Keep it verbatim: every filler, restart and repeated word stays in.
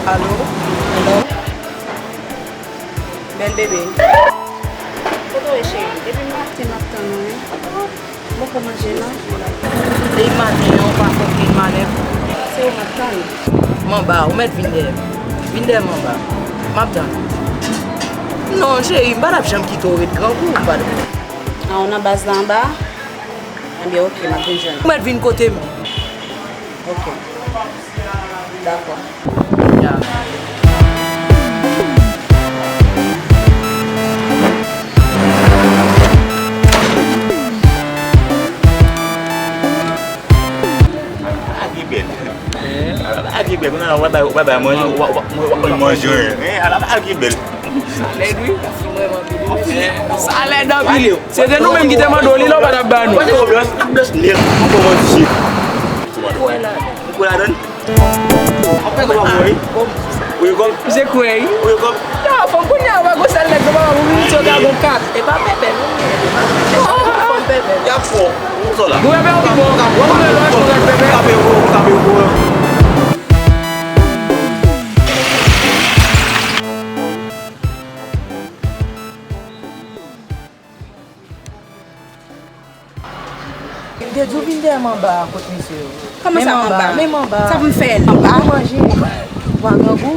Alo? Alo? Bèl bebe. Kote w ye, cheri? Depi maten m ap tann ou, wi. Ou poko manje, non? Depi maten an, ou pa fè okenn manèv. Se ou m ap tann. M anba, ou mèt vin dèyè m. Vin dèyè m anba. M ap tann. Non, cheri, m pa t ap janm kite w ret grangou, m pa t. Ah, ou nan baz la anba? Ebyen, oke, m ap vin jwenn ou. Ou mèt vin kote m. Oke. Dakò. Ya. Ala bagay ki bèl. Ala bagay ki bèl. Kounye a w ap bay, w ap bay manje, w ap, w ap, w ap manje. Ala bagay ki bèl. Sa lèd, wi. Li vrèman bèl, wi, mesye. Sa lèd anpil. Se te nou menm ki te mande w li la, ou pa t ap ba nou. Mwen te konn blanch, ak blanch nèt, mwen konn manje. Ou kwè ladan? Ou kwè ladan? Apre kòman mwen, wi? Ou ye kòm? Misye kwè, wi. Ou ye kòm? Non, fanm kounye a, ou wè gwo sèl nèg, papa, pou vin di yo ka gon kat. E pa bèbè, non, e pa bèbè. Fanm bèbè. Y ap fò. Ou sò la. Gwo bèbè, ou pi bon. Ou mwen lòch, ou ret bèbè. Kape gwo, kape gwo. M te di w vin dèyè m anba a kot mesye yo. Kòman sa, anba? Menm anba. Sa pou m fè anba? Pou manje. Ou pa grangou?